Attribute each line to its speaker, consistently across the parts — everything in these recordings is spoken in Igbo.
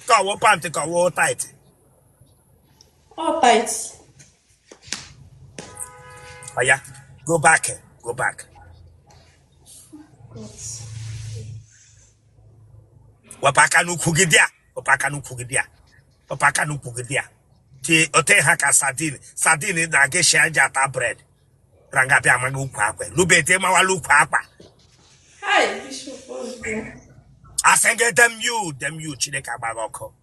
Speaker 1: Ka ọ wụ pant ka ọ wụ tight?
Speaker 2: Ọ tight.
Speaker 1: Oya, go back, go back. Wepụ aka n'ukwu gị there, wepụ aka n'ukwu gị there, wepụ aka n'ukwu gị there. Tie ote ha ka sardine, sardine na geisha eji ata bread. Ranga bịa amaghị ukwu akwa lubete mawala ukwu akwa.
Speaker 2: Hi, Bishop Ozugbo.
Speaker 1: Asị gị damn you, damn you, Chineke agba gị ọkụ.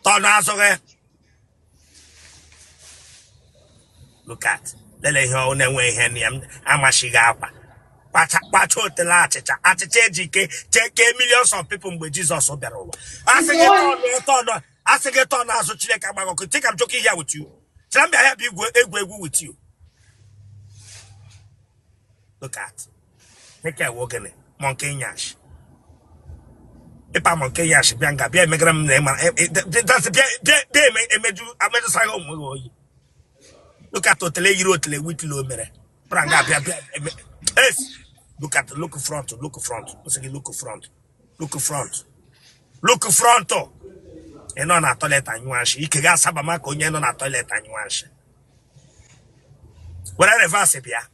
Speaker 1: Turn azụ gị. Look at, lele ihe ọ na-enwe ihe na ya amachighị akwa. Kpacha kpacha otele achịcha achịcha eji ke cheke millions of people mgbe Jizọs bịara ụwa. Asị gị turn turn, asị gị turn azụ, Chineke agba gị ọkụ. Think I'm joking here with you? Chere m bịa ya bụ igwe egwu egwu with you. Look at, nke wụ gịnị? Monkey nyash. Ịpa monkey nyash bịa nga bịa emegara m na ịma bịa bịa emeju amejụsaghị onwe gị oyi. Look at, otele yiri otele witlo mere bịara nga bịa bịa eme. Es, look at, look front, look front. Ọ sị gị look front, look front, look front. Ị nọ na toilet anyụ ashị, ike gị asaba maka onye nọ na toilet anyụ ashị. Were reverse bịa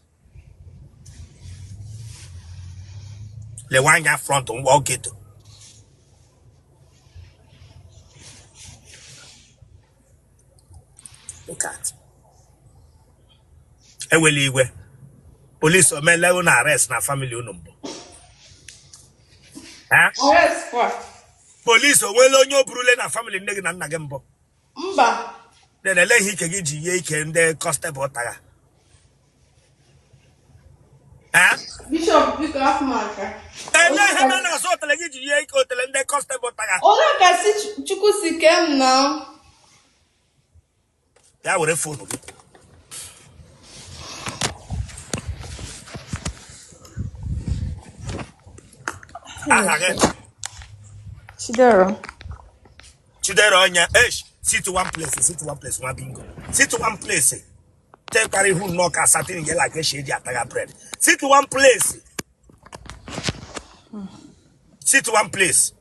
Speaker 1: lewe anya front ngwa ghetto. Look at, ewela iwe, police o meela unu arrest na family unu mbụ? Ha?
Speaker 2: Arrest kwa.
Speaker 1: Police o nweela onye o burule na family nne gị na nna gị mbụ?
Speaker 2: Mba.
Speaker 1: Then ele ihe ike gị ji yie ike ndị constable tagha? Ha?
Speaker 2: Bishop, biko hapụ m aka.
Speaker 1: Ele ihe mere na azụ otele gị ji yie ike otele ndị constable tagha?
Speaker 2: Olee ka si Chukwu si kee m na?
Speaker 1: Ya were phone gị. Aha gị?
Speaker 2: Chidera.
Speaker 1: Chidera onye? Esh, sit one place, sit one place, nwa bingo. Sit one place. Tekwara ihu nnọọ ka sardine yela geisha eji atagha bread. Sit one place. Sit one place.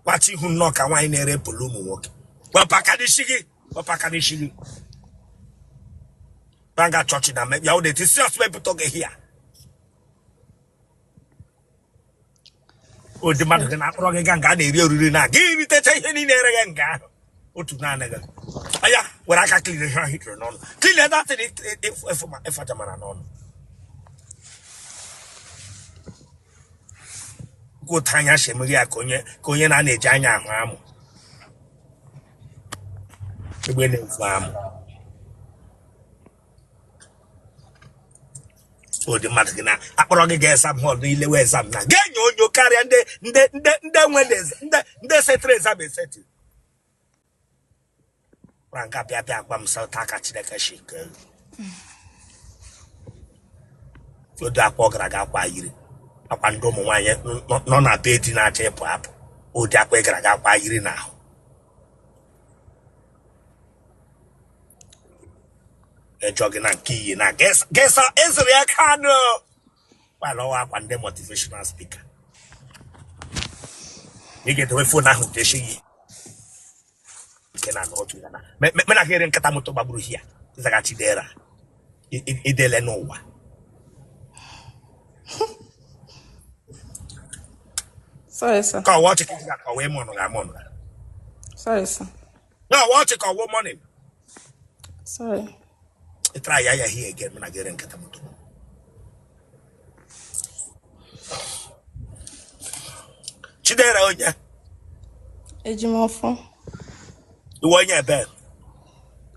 Speaker 1: Kwachi ihu nnọọ ka nwaanyị na-ere polo ụmụ nwoke. Wepụ aka n'isi gị, wepụ aka n'isi gị. Banga chọọchị na ya ụdị eti serious mepụta gị hia. Ụdị mmadụ gị na-akpọrọ gị gaa nga a na-eri oriri na gị ritecha ihe niile ereghe nga ahụ otu naanị gị. Aya, were aka clean ihe ahụ itiri n'ọnụ. Clean that thing ịfajamara n'ọnụ. Otu anya si emeghe ya ka onye ka onye na na-eji anya ahụ amụ egbe na-efu amụ. Ụdị mmadụ gị na akpọrọ gị ga exam hall n'ilewe exam na ga-enyo onyo karịa ndị ndị ndị ndị nwe ndị ndị setịrị exam eseti. Nga bịa bịa gwa m sị aka Chineke shi nke odu akwa ọ gara aga akwa yiri akwa ndị ụmụ nwaanyị nọ na be di na-achọ ịpụ apụ. Ụdị akwa ị gara aga akwa yiri n'ahụ. Ejọ gị na nke iyi na gesa ezere ya kanụ kwalọwa akwa ndị motivational speaker. Ị ga-edowe phone ahụ deshi gị nke na n'otu ya na mena gị ere nkata moto gbagburu hia zaghachi dera idele n'ụwa.
Speaker 2: Sorry, sir.
Speaker 1: Ka ọwa ọchị ka ị ga-akọ wee mụnụ ga amụnụ.
Speaker 2: Sorry, sir.
Speaker 1: Na ọwa ọchị ka ọwụ morning.
Speaker 2: Sorry.
Speaker 1: Ị try ya ya here again, mena gị ere nkata moto. Chidera onye?
Speaker 2: Ejimọfọ.
Speaker 1: Iwe onye ebe?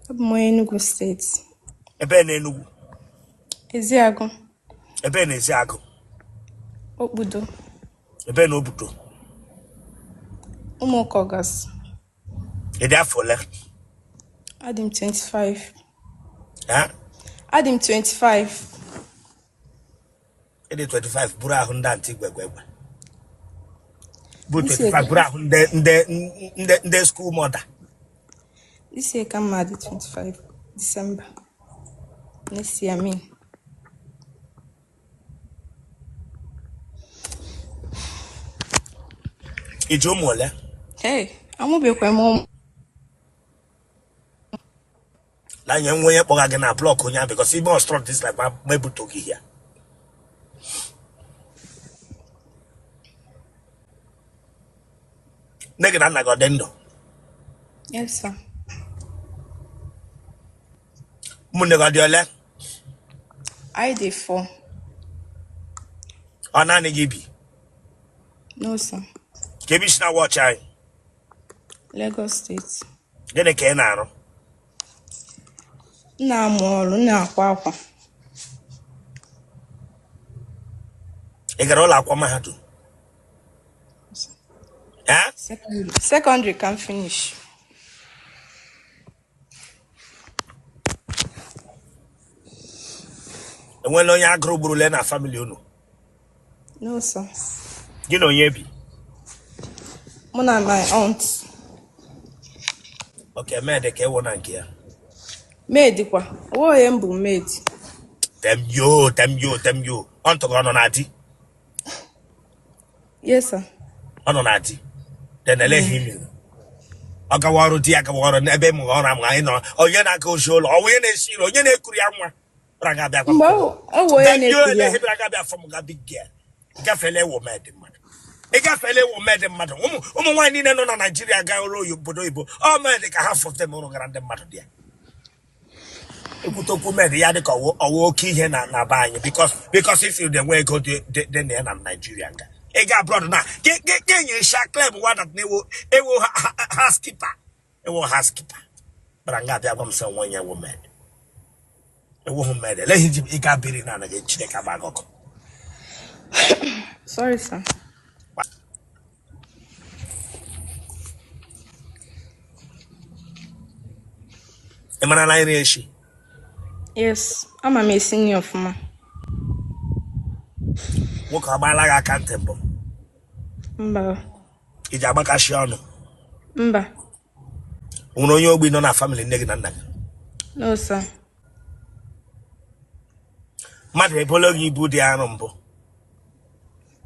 Speaker 2: Abụ m onye Enugu steeti.
Speaker 1: Ebe na Enugu?
Speaker 2: Eziagụ.
Speaker 1: Ebe na Eziagụ?
Speaker 2: Okpudo.
Speaker 1: Ebe na Obudo?
Speaker 2: Ụmụkọgas.
Speaker 1: Ị dị afọ ole?
Speaker 2: Adị m 25.
Speaker 1: Eh?
Speaker 2: Adị m 25.
Speaker 1: Ị dị 25 buru ahụ ndị aunty gwegwegwe bụ 25 buru ahụ ndị ndị ndị ndị school mother.
Speaker 2: This year ka m ma-adị 25, December. Next year, I mean.
Speaker 1: I ji ụmụ ole?
Speaker 2: Hey, amụbekwa m ụmụ.
Speaker 1: Na nye nwa onye kpọga gị na block onye ahụ because ime obstruct this life ma ebuto gị ya. Nne gị na nna gị ọ dị ndụ?
Speaker 2: Yes, sir.
Speaker 1: Ụmụnne gị ọ dị ole?
Speaker 2: Anyị dị 4.
Speaker 1: Ọ naanị gị bi?
Speaker 2: No, sir.
Speaker 1: Ka ebe i si na-watch anyị?
Speaker 2: Lagos State.
Speaker 1: Gịnị ka ị na-arụ?
Speaker 2: M na-amụ ọrụ, m na-akwa akwa.
Speaker 1: Ị gara ụlọ akwụkwọ mahadum? Eh?
Speaker 2: Secondary ka m finish.
Speaker 1: Enwela onye agụrụ gburule na family unu?
Speaker 2: No, sir.
Speaker 1: Gị na onye bi?
Speaker 2: Mụ na my aunt.
Speaker 1: Okay, maid ka ị wụ na nke ya.
Speaker 2: Maid kwa. Onwe onye m bụ maid.
Speaker 1: Damn you, damn you, damn you. Aunt gị ọ nọ na di?
Speaker 2: Yes, sir.
Speaker 1: Ọ nọ na di. Then ele ihe i mere. Ọ gawa ọrụ di ya gawa ọrụ n'ebe mụrụ ọrụ amụ anyị nọ. Onye na-aga ozi ụlọ, ọ onye na-esi nri, onye na-ekuru ya nwa. Bịara ga abịa gwa m.
Speaker 2: Mgbe ọ wụ onye
Speaker 1: Damn you,
Speaker 2: na-ekuru
Speaker 1: ele
Speaker 2: ya.
Speaker 1: ihe bịara ga abịa fọm ga big girl. Ị gafeela ịwụ maid mmadụ. Ị gafeela ịwụ maid mmadụ. Ụmụ nwaanyị niile nọ na Naịjirịa ga ọrụ obodo oyibo. Ọ maid ka ha fọte m rụgara ndị mmadụ dị ya. Ekwute okwu maid ya dị ka ọ wụ oke ihe na na be anyị because if you na-enwe ego dị dị na ya na Naịjirịa nga ị ga abroad na gị nye sha claim wa that na ị wụ ị wụ housekeeper ị wụ housekeeper bara nga abịa gwa m sị nwa onye wụ maid ị wụhụ maid eleghị ji ị ga biri na anaghị Chineke agba gị ọkụ.
Speaker 2: Sorry, sir.
Speaker 1: Ị mara na nri eshi?
Speaker 2: Yes, ama m esi nri ọfụma.
Speaker 1: Nwoke ọ gbaala gị aka ntị mbụ?
Speaker 2: Mba.
Speaker 1: I ji agbakashi ọnụ?
Speaker 2: Mba.
Speaker 1: Nwere onye ogbi nọ na family nne gị na nna gị?
Speaker 2: No, sir.
Speaker 1: Mmadụ ebola gị ibu dị arụ mbụ?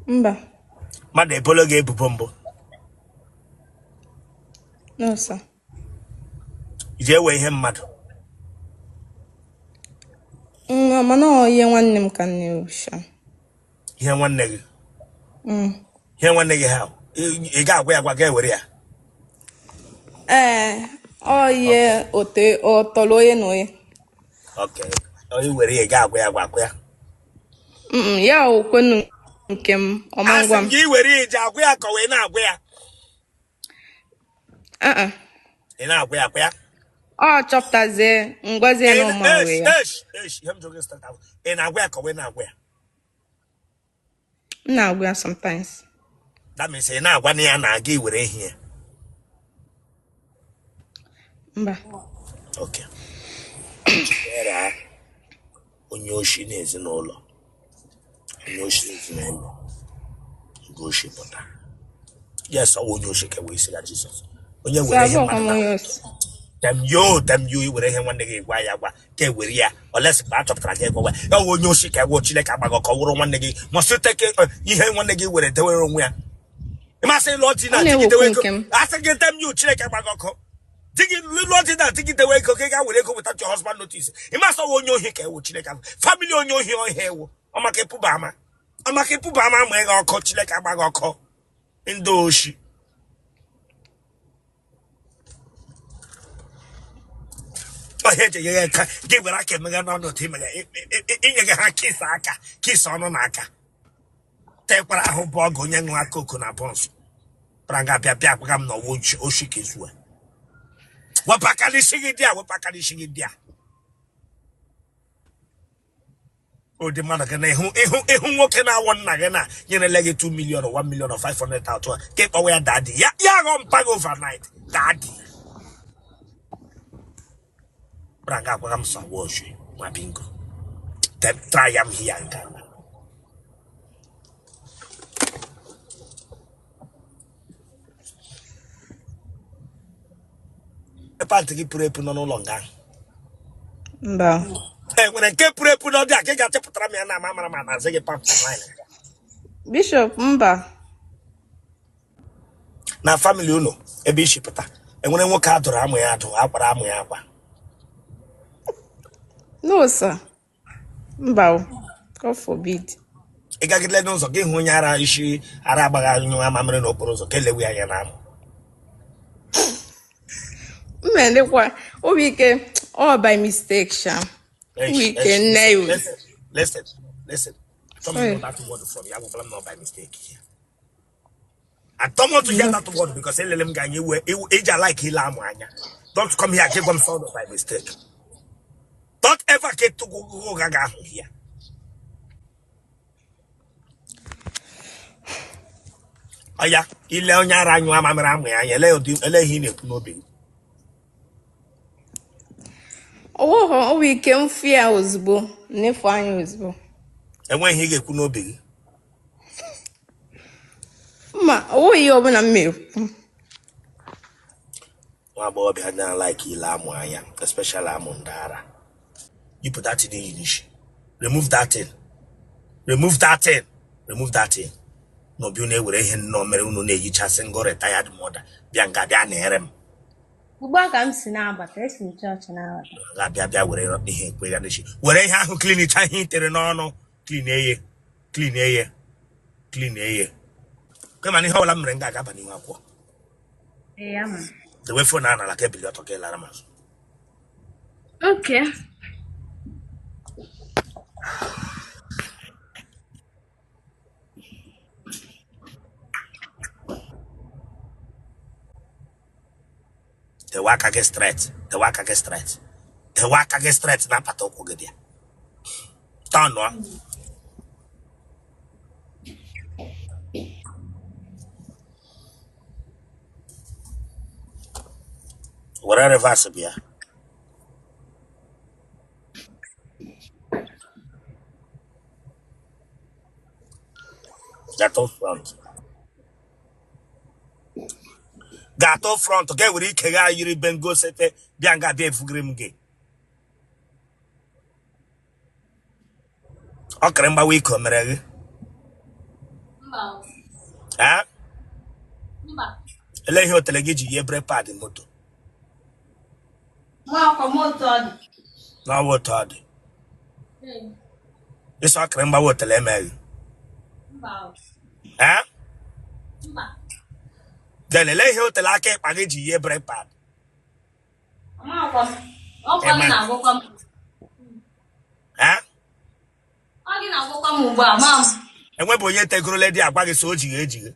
Speaker 2: Mba.
Speaker 1: Mmadụ ebola gị ebubo mbụ?
Speaker 2: No, sir.
Speaker 1: I ji ewe ihe mmadụ?
Speaker 2: Mana ọ ihe nwanne m ka m na-ewe sha.
Speaker 1: Ihe nwanne gị?
Speaker 2: Mm.
Speaker 1: Ihe nwanne gị ha ị ga-agwa ya gwa ga ewere ya?
Speaker 2: Ee, ọ ihe ote ọ tọrọ onye na onye.
Speaker 1: Okay. Ọ i were ya ị ga-agwa ya gwa ya.
Speaker 2: Ya okwenu nke m ọ ma
Speaker 1: Asị
Speaker 2: ngwa
Speaker 1: m
Speaker 2: m.
Speaker 1: gị were ya iji agwa ya ka ọ wee na-agwa ya.
Speaker 2: Uh-uh.
Speaker 1: Ị na-agwa ya agwa ya.
Speaker 2: Ọ chọpụtazie m gwazie na ọ ma wee ya.
Speaker 1: Esh, esh, ihe m jụrụ gị start ahụ. Ị na-agwa ya ka ọ wee na-agwa ya.
Speaker 2: M na-agwa ya sometimes.
Speaker 1: That means ị na-agwa na ya na-aga iwere ihe ya.
Speaker 2: Mba.
Speaker 1: Okay. Chidera, onye oshi n'ezinụlọ. Onye oshi n'ezinụlọ. Nke oshi pụta. Yes, ọ wụ onye oshi ka wee sị ya Jizọs. Onye
Speaker 2: So
Speaker 1: were ihe
Speaker 2: abụọkwa
Speaker 1: mmadụ
Speaker 2: m
Speaker 1: na
Speaker 2: onye oshi.
Speaker 1: Damn you, damn you, i were ihe nwanne gị gwa ya gwa ka ewere ya unless mgbe a chọpụtara gị gwawa ya ọ wụ onye oshi ka ewu Chineke agbaghị ka ọ wụrụ nwanne gị must take ihe nwanne gị were dewere onwe ya ịmasị lụọ di na
Speaker 2: Ọ
Speaker 1: di gị
Speaker 2: na-ewekwu
Speaker 1: dewe ego
Speaker 2: nke m.
Speaker 1: asị gị damn you Chineke agbaghị ọkụ di gị lụọ di na di gị dewe ego ka ị ga were ego without your husband notice ịmasị ọ wụ onye ohi ka ewu Chineke family onye ohi ohi ewu ọmaka ịpụba ama ọmaka ịpụba ama ma ịga ọkụ Chineke agbaghị ọkụ ndị oshi ọhịa eji enye aka gị were aka emeghe n'ọnụ otu imeghe inye gị ha kiss aka kiss ọnụ na aka tekwara ahụ bụ ọgụ onye ṅụọ aka oku na bọnsụ bara nga bịa bịa gwaga m na ọwa oshi ka ezuwe wepụ aka n'isi gị dị a wepụ aka n'isi gị dị a ụdị mmadụ gị na ịhụ ịhụ ịhụ nwoke na-awọ nna gị na nyerele gị 2 million or 1 million or 500,000 ka ịkpọwa ya daddy ya ya aghọ mpa gị overnight daddy bra nga agwaga m sọ oshi nwa bingo. Then try am here and Ghana. Pant gị pụrụ epu nọ n'ụlọ nga ahụ.
Speaker 2: Mba.
Speaker 1: E nwere nke pụrụ epu n'ọdị a ka ị ga-achọpụtara m ya na ama mara ma na-azị gị pant online.
Speaker 2: Bishop, mba.
Speaker 1: Na family unu ebe i shi pụta, enwere nwoke a dụrụ amụ ya adụ, akwara amụ ya akwa?
Speaker 2: No, sir. Mba o. God forbid.
Speaker 1: Ị gagidele n'ụzọ gị hụ onye ara isi ara agbaghị anyụ amamịrị n'okporo ụzọ ka elewe anya n'amụ?
Speaker 2: Mmendekwa obi ike all by mistake sha. Obi ike nne ya.
Speaker 1: Listen, listen, listen. Achọghị m
Speaker 2: Sorry.
Speaker 1: ịnụ that word from you. Agwakwala m na ọ by mistake here. I don't want to hear that word because elele m ga-anya iwe eji alike ile amụ anya. Don't come here gị gwa m sọ by mistake. Don't ever get to go gaga ahụ here. Ọya ile onye ara anyụ amamịrị amụ ya anya, ele ụdị ele ihe ị na-ekwu n'obi gị.
Speaker 2: Ọwụghọ obi ike m fụ ya ozugbo, nnefu anya ozugbo.
Speaker 1: Enweghị ihe ị ga-ekwu n'obi gị.
Speaker 2: Ma ọwụghị ihe ọbụla m na-ekwu.
Speaker 1: Nwa agbọghọbịa na-alike ile amụ anya, especially amụ ndị ara. Yipụ that thing iyi n'isi. Remove that thing, remove that thing, remove that thing. N'obi unu ewere ihe nnọọ mere unu na-eyicha single retired mother bịa nga bịa na-ere m.
Speaker 3: Ugbu a ka m si na-abata, esi m chọọchị na-abata.
Speaker 1: Ga bịa bịa were ihe ekwe ya n'isi, were ihe ahụ cleanicha ihe i tere n'ọnụ, clean eye, clean eye, clean eye. Kama na ihe ọbụla m mere m ga-agaba n'ihu akwụkwọ.
Speaker 3: Ee, ama m.
Speaker 1: Dewe phone a n'ala ka ebili ọtọ ka ị lara m azụ.
Speaker 3: Okay.
Speaker 1: Dewe aka gị straight, dewe aka gị straight, dewe aka gị straight na apata ụkwụ gị dị ya. Tọnụọ. Were reverse bịa. Gatụ front, gatụ front. Ga ewere ike ga yiri bengo sete bịa nga bịa efugiri m gị ọkịrị mgbawa ike o mere gị?
Speaker 3: Mba.
Speaker 1: Ee?
Speaker 3: Mba.
Speaker 1: Ele ihe otele gị ji yie brake pad moto?
Speaker 3: Nwa akwụkwọ m otu ọ dị.
Speaker 1: N'ọwa otu ọ dị. Ị sị ọkịrị mgbawa otele emeghị?
Speaker 3: Mba.
Speaker 1: Ee?
Speaker 3: Mba.
Speaker 1: Then ele ihe otele aka ịkpa gị ji yie brake pad?
Speaker 3: Amakwa m. Ọkwa gị na-agwakwa m.
Speaker 1: Ee?
Speaker 3: Ọ gị na-agwakwa m ugbu a, ma m.
Speaker 1: Enwebụ onye tegorole di agwa gị so o jighi ejighi?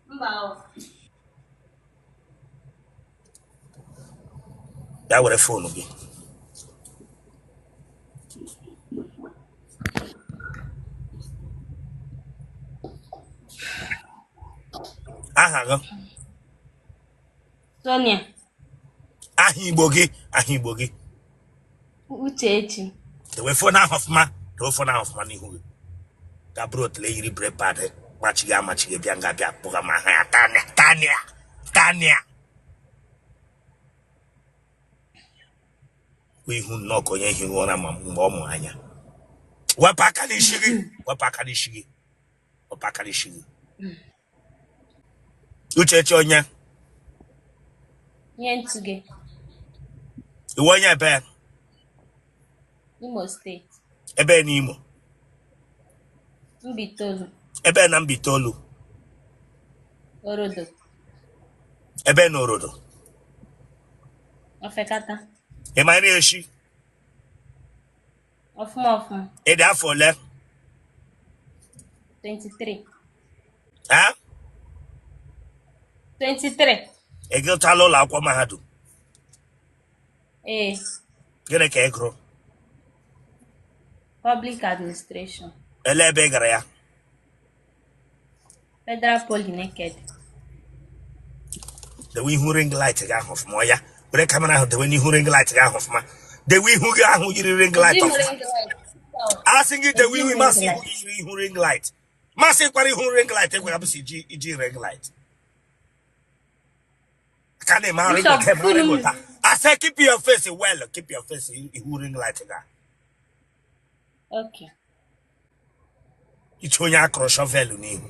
Speaker 3: Mba o.
Speaker 1: Bịa were phone gị. Aha gị?
Speaker 3: Sonia.
Speaker 1: Aha Igbo gị, aha Igbo gị?
Speaker 3: Uchechi.
Speaker 1: Dewe phone ahụ ọfụma, dewe phone ahụ ọfụma n'ihu gị. Ga bụrụ otele yiri brake pad machighị amachighị bịa nga bịa kpụga ma ha ya. Tania, Tania, Tania, ihu nnọọ ka onye highị ụra ma mgbe ọ mụ anya. Wepụ aka n'isi gị, wepụ aka n'isi gị, wepụ aka n'isi gị. Uchechi onye?
Speaker 3: Ihe ntụ gị.
Speaker 1: Ị wụ onye ebe?
Speaker 3: Imo State.
Speaker 1: Ebe n'Imo?
Speaker 3: Mbaitoli.
Speaker 1: Ebe na Mbaitoli?
Speaker 3: Orodo.
Speaker 1: Ebe na Orodo?
Speaker 3: Ofekata.
Speaker 1: Ị ma nri eshi?
Speaker 3: Ọfụma ọfụma.
Speaker 1: Ị dị afọ ole?
Speaker 3: 23.
Speaker 1: Ha?
Speaker 3: 23.
Speaker 1: Ị gụchala ụlọ akwụkwọ mahadum?
Speaker 3: Ee.
Speaker 1: Gịnị ka ị gụrụ?
Speaker 3: Public administration.
Speaker 1: Ele ebe ị gara ya?
Speaker 3: Federal Poly Nekede.
Speaker 1: Dewe ihu ring light gị ahụ ọfụma. Ọ ya were camera ahụ dewe n'ihu ring light gị ahụ ọfụma. Dewe ihu gị ahụ yiri ring light ọfụma. Asị gị dewe ihu masị ihu gị yiri ihu ring light masị kwara ihu ring light egwara bụ si iji iji ring light ka na-eme arụ
Speaker 3: Bishop,
Speaker 1: ịgụta eme arụ
Speaker 3: unu
Speaker 1: ịgụta. I said keep your face well, keep your face ihu ring light ga.
Speaker 3: Okay.
Speaker 1: Iche onye akụrụ shovel n'ihu.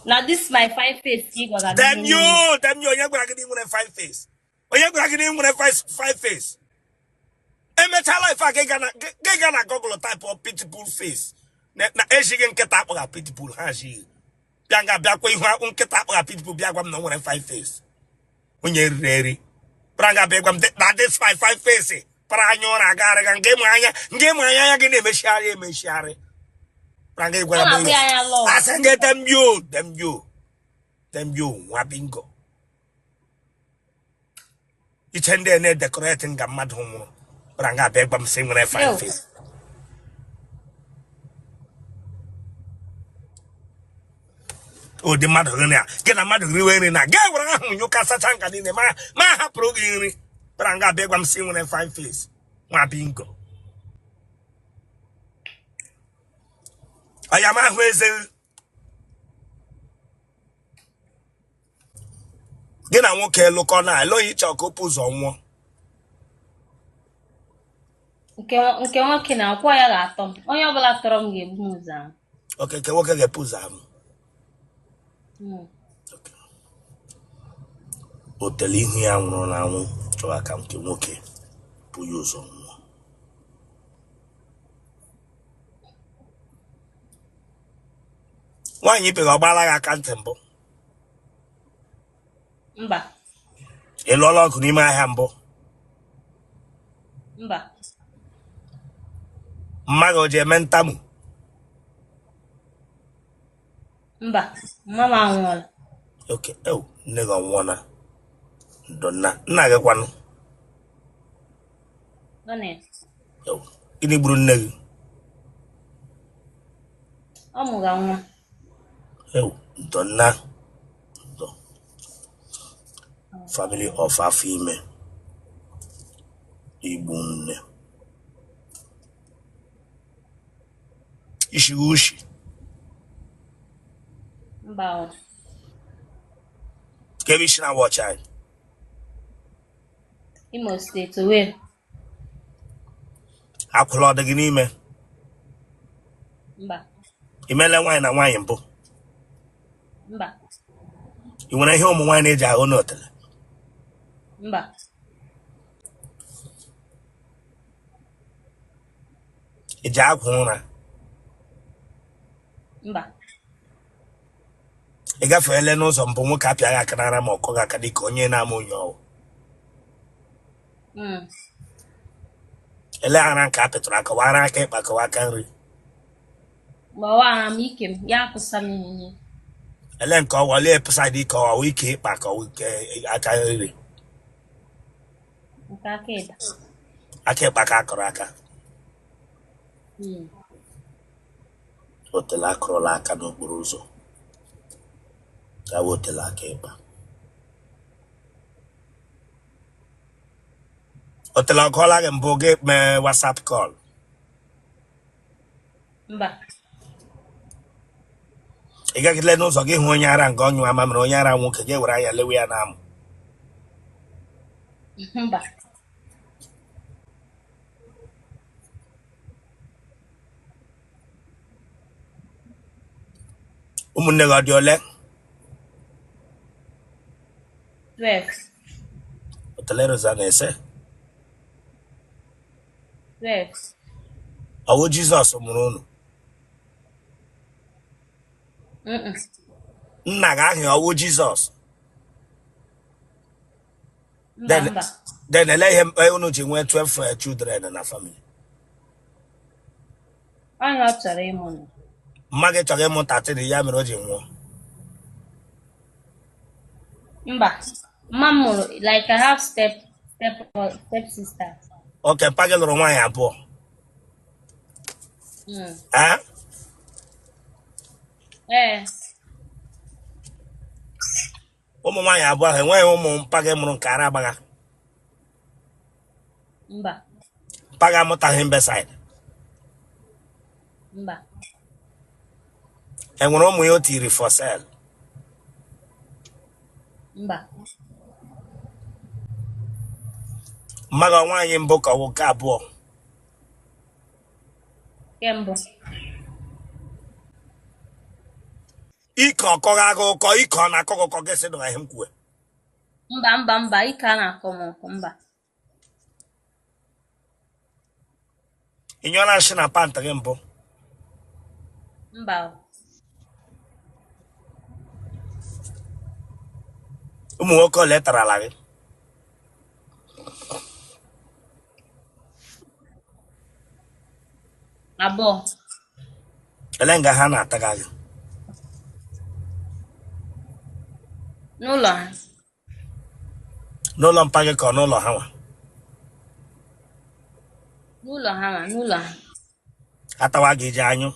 Speaker 3: Na this my fine face ka ị gwara m
Speaker 1: Damn
Speaker 3: ihe
Speaker 1: you,
Speaker 3: niile.
Speaker 1: damn you. Onye gwara gị na ị nwere fine face? Onye gwara gị na ị nwere fine face? Emechaa life a, gị ga na Google type of pitbull face. Na ejighị nkịta akpọgha pitbull ha jighị. Bịa nga bịakwa ihu akpụ nkịta akpọgha pitbull bịa gwa m na o nwere fine face. Onye riri eri. Bịara nga bịa gwa m na this my fine face. Para anya ụra agagharịga nga ịmụ anya nga ịmụ anya anya gị na-emechigharị emechigharị. Bịara nga
Speaker 3: Ọ
Speaker 1: ịgwara m
Speaker 3: na-akpụ
Speaker 1: ihe.
Speaker 3: ya anya love.
Speaker 1: Asị gị damn you, damn you, damn you, nwa bingo. Iche ndị a na-edecorate nga mmadụ nwụrụ bịara nga abịa gwa m sị nwere fine
Speaker 3: Yo.
Speaker 1: face. Ụdị mmadụ gị na gị na mmadụ riwe nri na gị were ahụ nyụka sacha nka niile ma hapụrụ gị nri bịara nga abịa gwa m sị nwere fine face, nwa bingo. Ọya m ahụ eze gị na nwoke lụkọ na ele onye ị chọ ka o bu ụzọ nwụọ?
Speaker 3: Nke nwoke na akwa ya ga-atọ m. Onye ọbụla tọrọ m ga-ebu m ụzọ anwụ.
Speaker 1: Okay, nke nwoke ga-ebu ụzọ anwụ. Otele ihu ya nwụrụ na anwụ chọrọ ka nke nwoke bu ya ụzọ nwụọ. Nwaanyị ibe gị ọ gbaala gị aka ntị mbụ?
Speaker 3: Mba.
Speaker 1: Ị lụọla ọgụ n'ime ahịa mbụ?
Speaker 3: Mba.
Speaker 1: Mma gị o ji eme ntamu?
Speaker 3: Mba, mma m anwụọla.
Speaker 1: Okay, ew, nne gị ọ nwụọla? Ndo nna. Nna gị kwanụ?
Speaker 3: Ọ na
Speaker 1: Ew, gịnị gburu nne gị?
Speaker 3: Ọ mụga nwa.
Speaker 1: Ew, ndo nna, ndo. Family of afọ ime igbu nne. Ishighị ushi?
Speaker 3: Mba o.
Speaker 1: Ka ebe i shi na-awatch anyị?
Speaker 3: Imo State, Owerri.
Speaker 1: Akwụla ọ dị gị n'ime?
Speaker 3: Mba.
Speaker 1: I meela nwaanyị na nwaanyị mbụ?
Speaker 3: Mba.
Speaker 1: Ị nwere ihe ụmụ nwaanyị na-eji ahụ n'otele?
Speaker 3: Mba.
Speaker 1: Ị ji akwa ụra?
Speaker 3: Mba.
Speaker 1: Ị gafeela n'ụzọ mbụ nwoke apịa gị aka n'ara ma ọ kụọ gị aka dịka onye na-ama onye ọwụ? Ele ara nke a pịtụrụ aka, wa ara aka ịkpa ka wa aka nri?
Speaker 3: Gbawa ara m ike m ya akụsa m ihe.
Speaker 1: Ele nke ọwa ole side ike ọwa ike ịkpa ka ọwa ike aka nri?
Speaker 3: Nke aka ịkpa.
Speaker 1: Aka ịkpa ka akụrụ aka? Otele akụrụla aka n'okporo ụzọ ya wụ otele aka ịkpa. Otele ọ gụọla gị mbụ gị mee WhatsApp call?
Speaker 3: Mba.
Speaker 1: Ị gagidele n'ụzọ gị hụ onye ara nga ọ nyụọ mamịrị, onye ara nwoke, gị were anya lewe ya n'amụ?
Speaker 3: Mba.
Speaker 1: Ụmụnne gị ọ dị ole?
Speaker 3: 12.
Speaker 1: Otele roza na-ese.
Speaker 3: 12.
Speaker 1: Ọ wụ Jizọs mụrụ unu? Nna gị ahụ ọ wụ Jizọs?
Speaker 3: Mba.
Speaker 1: Then ele ihe unu ji nwee 12 children na family?
Speaker 3: Onye ọ chọrọ ịmụ nọ.
Speaker 1: Mma gị chọrọ ịmụ 13, ya mere o ji nwụọ?
Speaker 3: Mba, mma m mụrụ, like, I have step step step sisters.
Speaker 1: Okay, mpa gị lụrụ nwaanyị abụọ?
Speaker 3: Mm.
Speaker 1: Eh?
Speaker 3: Ee.
Speaker 1: Ụmụ nwaanyị abụọ ahụ enweghị ụmụ mpa gị mụrụ nke ara agbagha?
Speaker 3: Mba.
Speaker 1: Mpa gị amụtaghị imbecile?
Speaker 3: Mba.
Speaker 1: Enwere ụmụ ya o tiri for sale?
Speaker 3: Mba.
Speaker 1: Mma gị ọ nwaanyị mbụ ka ọ bụ nke abụọ?
Speaker 3: Nke mbụ.
Speaker 1: Ike ọkọghị agụ ụkọ, ike ọ na-akọ gị ụkọ gị sị na ihe m kwuwe.
Speaker 3: Mba, mba, mba, ike a na-akọ m ọkọ, mba.
Speaker 1: Ị nyụọla nshị na pant gị mbụ?
Speaker 3: Mba.
Speaker 1: Ụmụ nwoke ole tarala gị?
Speaker 3: 2.
Speaker 1: Ele nga ha na-ataga gị?
Speaker 3: N'ụlọ ha.
Speaker 1: N'ụlọ mpa gị ka ọ n'ụlọ ha nwa?
Speaker 3: N'ụlọ ha nwa, n'ụlọ ha.
Speaker 1: Atawa gị ji anyụ?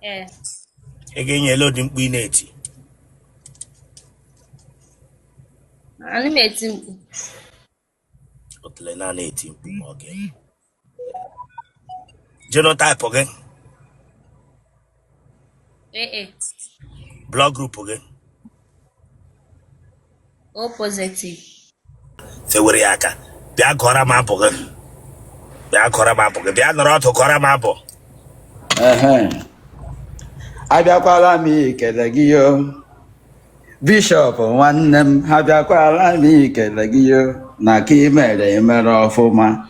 Speaker 3: Ee.
Speaker 1: Ị ga-enye ele ụdị mkpu ị na-eti?
Speaker 3: Ana m eti mkpu.
Speaker 1: Otele na na-eti mkpu ma ọ ga. Genotype gị?
Speaker 3: AA.
Speaker 1: Blood group gị?
Speaker 3: O positive.
Speaker 1: Fewere ya aka. Bịa gụọra m abụ gị. Bịa gụọra m abụ gị. Bịa nọrọ ọdụ gụọra m abụ.
Speaker 4: Ehe. Abịakwala m ikele gị yo. Bishọp nwanne m, abịakwala m ikele gị yo na ka ị mere emere ọfụma.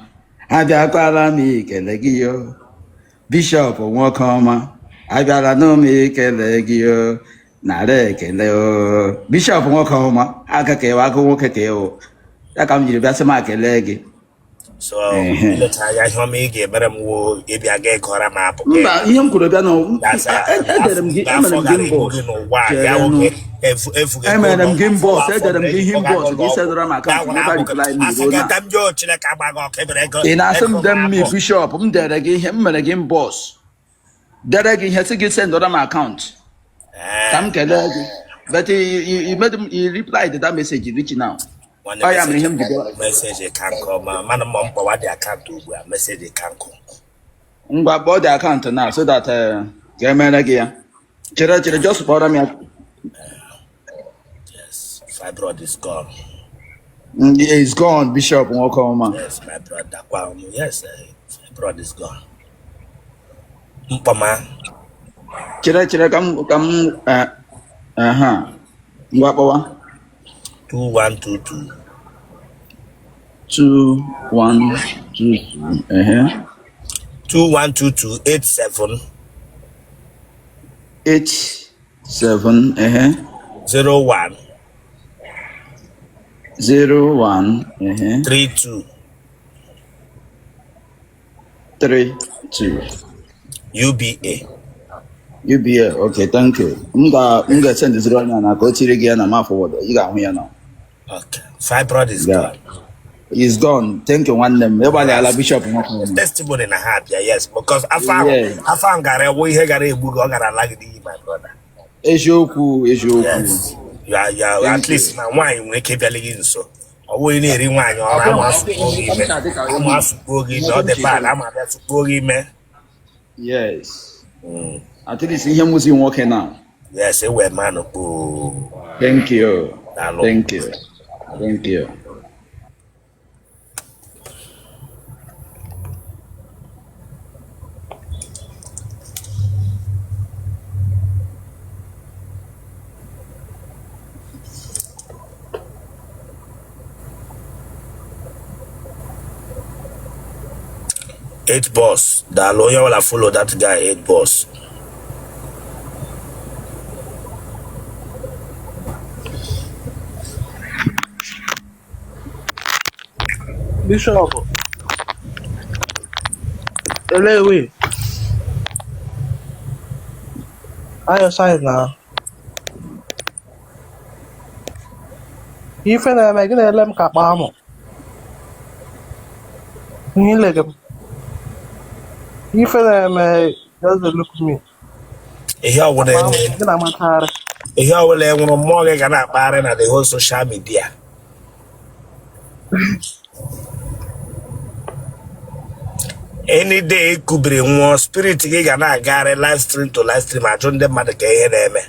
Speaker 4: Abịakwala m ikele gị yo. Bishọp nwoke ọma, abịala m ikele gị yo, nara ekele o. Bishọp nwoke ọma, aka ka ịwa agụ nwoke ka ịwụ. Ya ka m jiri bịa sị m akele gị.
Speaker 1: So ilecha anya ihe ọma ị ga-emere m wo ịbịa ga ịgụọra m abụ gị.
Speaker 4: Mba, ihe m kwuru bịa na edere m gị, emere m
Speaker 1: afọ
Speaker 4: gị
Speaker 1: gara egbu
Speaker 4: inbox.
Speaker 1: gị n'ụwa a,
Speaker 4: Chere
Speaker 1: ya
Speaker 4: nụ.
Speaker 1: nwoke efu gị
Speaker 4: Emere m
Speaker 1: ụlọ
Speaker 4: gị inbox,
Speaker 1: afọ
Speaker 4: edere m gị ihe
Speaker 1: ọ
Speaker 4: inbox,
Speaker 1: ga-agụ
Speaker 4: gị
Speaker 1: ọgwụ.
Speaker 4: sendara m akaụntụ
Speaker 1: Ya
Speaker 4: n'ebe
Speaker 1: gwara abụ gị.
Speaker 4: reply m
Speaker 1: Asị
Speaker 4: ruo
Speaker 1: gị
Speaker 4: na.
Speaker 1: dem yo Chineke agba gị ọkụ ebere ego
Speaker 4: Ị na-asị m
Speaker 1: ego
Speaker 4: dem
Speaker 1: m
Speaker 4: me
Speaker 1: abụ.
Speaker 4: bishọp, m dere gị ihe, m mere gị inbox. Dere gị ihe sị gị sendara m akaụntụ ka m kelee gị. But you made m, you replied that message reach now.
Speaker 1: Nwanne
Speaker 4: Ọ ya mere ihe m ji bịa.
Speaker 1: Message ka nkụ ma mana ma m kpọwa dị akaụntụ ugbu a, message ka nkụ.
Speaker 4: Ngwa kpọọ dị akaụntụ na so that ka emere gị ya. Chere chere just kpọrọ m ya.
Speaker 1: Yes, fibroid is gone.
Speaker 4: It's gone, Bishop nwoke ọma.
Speaker 1: Yes, my brother. Kwa yes, fibroid is gone. Mkpọma
Speaker 4: Chere chere ka m aha. Ngwa kpọwa.
Speaker 1: 2122
Speaker 4: 2 1 2 2 ehe
Speaker 1: 2122 87
Speaker 4: 8 7 ehe
Speaker 1: 01
Speaker 4: 0 1 ehe
Speaker 1: 32
Speaker 4: 3 2
Speaker 1: UBA.
Speaker 4: UBA. Okay, thank you. M ga-esendiziri onye a na ka o tiri gị ya na ma forward. Ị ga-ahụ ya na.
Speaker 1: Okay. Fibroid is
Speaker 4: Yeah.
Speaker 1: gone.
Speaker 4: It's gone. Thank you nwanne m. Ịgbalịala Bishop nwoke ọma.
Speaker 1: Testimony na ha abịa, yes, because afọ ahụ
Speaker 4: Yeah.
Speaker 1: afọ ahụ gara ewu ihe gara egbu gị, ọ gara ala gị n'iyi, my brother.
Speaker 4: Eziokwu, eziokwu.
Speaker 1: Yes. You are,
Speaker 4: Thank
Speaker 1: at least
Speaker 4: you.
Speaker 1: na nwaanyị nwere ike ịbịali gị nso. Ọ bụghị na-eri nwaanyị ọrụ ama asụkpuo gị ime. Ama asụkpuo gị ime, ọ dị bad, ama abịa sụkpuo gị ime.
Speaker 4: Yes. At least ihe mụzi nwoke na.
Speaker 1: Yes, ewe manụ kpoo.
Speaker 4: Thank you.
Speaker 1: Daalụ.
Speaker 4: Thank you. Thank you.
Speaker 1: Eight boss. Daalụ onye ọbụla follow that guy, eight boss.
Speaker 5: Bishop, elewe, ayo side na. Ife na-eme gị na-ele m ka akpa amụ. Ihe ile gị m. Ife na-eme just dey look me.
Speaker 1: Ihe ọbụla
Speaker 5: Akpa amụ gị na-amatagharị.
Speaker 1: Ihe ọbụla e nwụrụ mmụọ gị ga na-akpagharị na the whole social media. Any day ị kubiri nwụọ, spirit gị ga na-agagharị live stream to live stream ajụ ndị mmadụ ka ihe na-eme.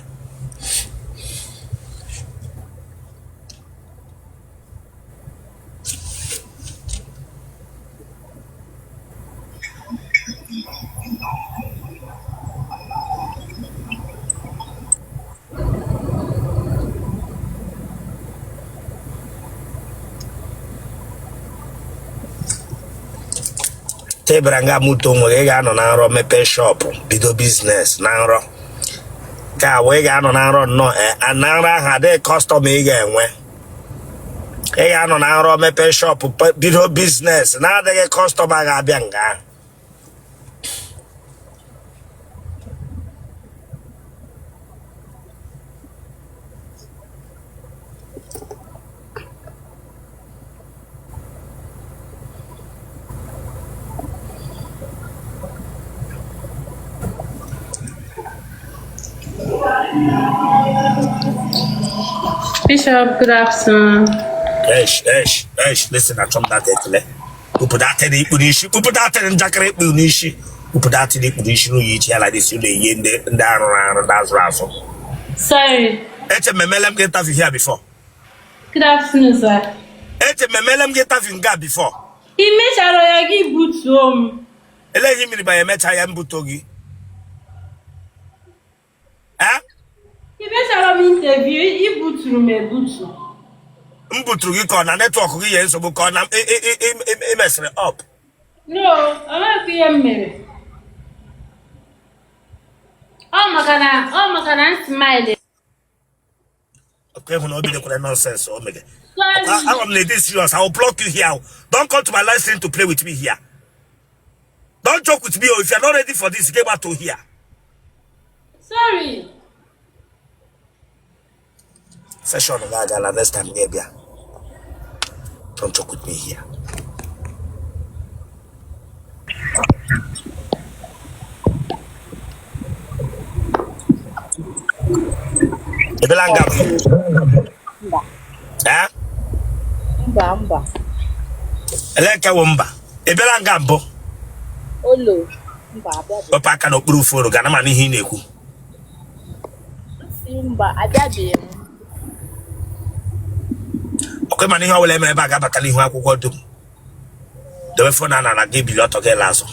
Speaker 1: Tebara nga moto onwe gị, ị ga-anọ na nrọ mepee shop, bido business na nrọ. Ka wee ga-anọ na nrọ nnọọ, na nrọ ahụ adịghị customer ị ga-enwe. Ị ga-anọ na nrọ mepee shop, bido business na-adịghị customer ga-abịa nga ahụ.
Speaker 3: Bishop, good afternoon.
Speaker 1: Esh, esh, esh, listen, achọ m that ekele. Kpupụ that thing i kpu n'isi, kpupụ that thing njakịrị i kpu n'isi, kpupụ that thing i kpu n'isi n'oyi iche ya like this, ụlọ eyi ndị ndị arụrụ arụ, ndị azụrụ azụ.
Speaker 3: Sorry.
Speaker 1: Eche m emele m gị interview here before.
Speaker 3: Good afternoon, sir.
Speaker 1: Eche m emele m gị interview nga before.
Speaker 3: I mechara ya gị butuo m.
Speaker 1: Elee ihe mmiri banye emecha ya mbuto gị? Eh?
Speaker 3: I mechara m interview, i buturu m ebutu.
Speaker 1: M buturu gị ka ọ na network gị nye nsogbu ka ọ na ị mesịrị up.
Speaker 3: No, o nweghị ihe m mere. Ọ maka na m smile.
Speaker 1: Okay, hụ na o bidokwara nonsense o mege. Ama m na this serious. I will block you here. Don't come to my live stream to play with me here. Don't joke with me. Oh, if you are not ready for this, get back to here.
Speaker 3: Sorry.
Speaker 1: Session ga-agala next time gị bịa. Don't joke with me here. Ị bịala nga mbụ?
Speaker 6: Mba.
Speaker 1: Eh?
Speaker 6: Mba, mba.
Speaker 1: Ele nke wụ mba? Ị bịala nga mbụ?
Speaker 6: Olo. Mba, abịabeghị.
Speaker 1: Wepụ aka n'okpuru phone ga na mana ihe ị na-ekwu.
Speaker 6: M sị mba, abịabeghị m.
Speaker 1: Ọkwa mana ihe ọbụla emere ebe a ga-abata n'ihu akwụkwọ dum. Dobe phone a n'ala gị bili ọtọ gị la azụ.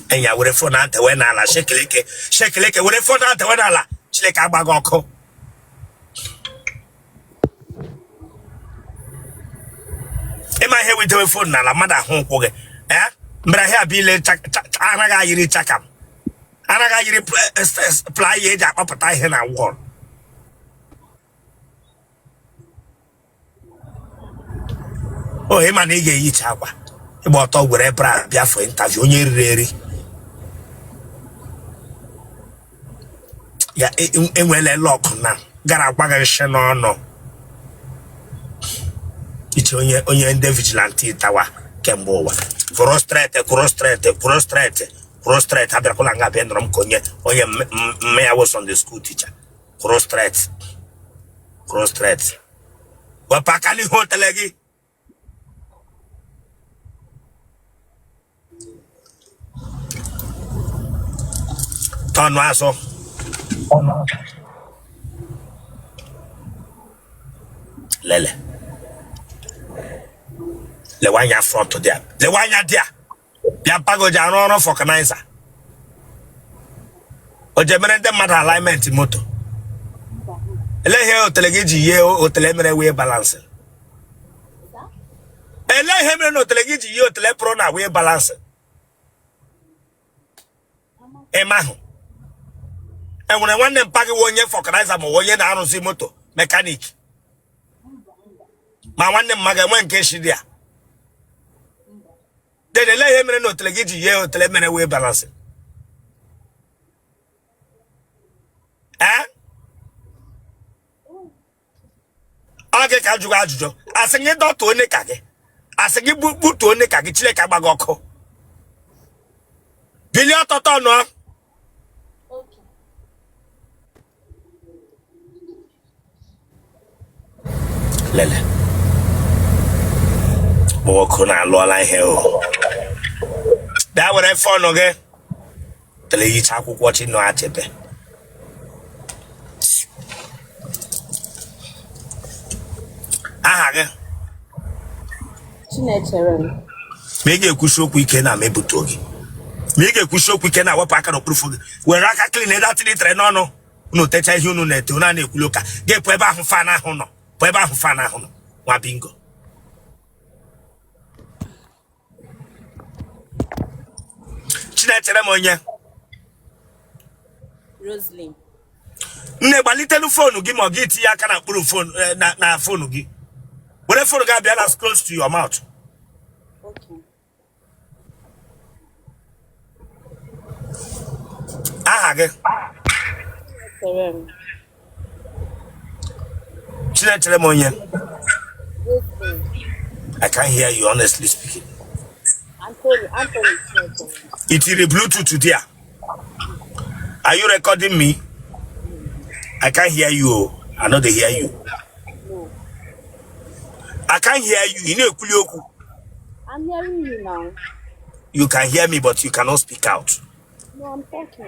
Speaker 1: Enya were phone a dewe n'ala shekeleke shekeleke were phone a dewe n'ala Chineke agba gị ọkụ. Ịma ihe wee dewe phone n'ala mmadụ ahụ ụkwụ gị ee mbere ahịa bụ ile anaghị ayiri chakam anaghị ayiri plier eji akpọpụta ihe na wall. O ịma na ị ga-eyicha akwa ịgba ọtọ were bra bịa for interview onye riri eri ya enwele luck na gara agwa gị nshi n'ọnụ iche onye onye ndị vigilante tawa kemgbe ụwa kwụrụ straight kwụrụ straight kwụrụ straight kwụrụ straight abịakwala nga bịa nọrọ m ka onye onye mme ya wụ Sunday school teacher kwụrụ straight kwụrụ straight wepụ aka n'ihu otele gị tọnụ azụ lele lewe anya front dị a lewe anya dị a bịa mpago ji arụ ọrụ vulcanizer o ji emere ndị mmadụ alignment moto ele ihe otele gị ji yie otele mere wheel balance ele ihe mere na otele gị ji yie otele pụrụ na wheel balance ịmahụ enwere nwanne mpa gị wụ onye vulcanizer ma onye na-arụzi moto mechanic ma nwanne mma gị enwe nke shi dị ya then ele ihe mere na otele gị ji yie otele mere wheel balance ee ọ gị ka ajụghị ajụjụ asị gị dọtuo knicker gị asị gị gbutuo knicker gị Chineke agba gị ọkụ bilie ọtọ tọnụọ lele nwoke na-alụọla ihe o bịa were phone gị tele yicha akwụkwọ Chinua Achebe aha gị
Speaker 6: Chinechere m.
Speaker 1: Ma ị ga-ekwusi okwu ike na ma ebutuo gị ma ị ga-ekwusi okwu ike na wepụ aka n'okpuru phone gị were aka clean that thing tere n'ọnụ. Unu techa ihe unu na-ete, unu a na-ekwuli ụka. Ga-epụ ebe ahụ fan ahụ nọ, pụ ebe ahụ fan ahụ nọ, nwa bingo. Chinechere m onye.
Speaker 6: Roslyn.
Speaker 1: Nne, gbalitelu phone gị ma ọ gị tinye aka na mkpụrụ phone na phone gị. Were phone gị abịa na close to your mouth.
Speaker 6: Okay.
Speaker 1: Aha gị?
Speaker 6: Chinechere m.
Speaker 1: Chinechere m onye.
Speaker 6: Roslyn.
Speaker 1: I can't hear you, honestly speaking.
Speaker 6: Anthony, Anthony Chinechere.
Speaker 1: I tiri Bluetooth there? Are you recording me? I can't hear you. Oh. I no dey hear you.
Speaker 6: No.
Speaker 1: I can't hear you. Ị na-ekwuli okwu.
Speaker 6: I'm hearing you now.
Speaker 1: You can hear me, but you cannot speak out.
Speaker 6: No, I'm talking.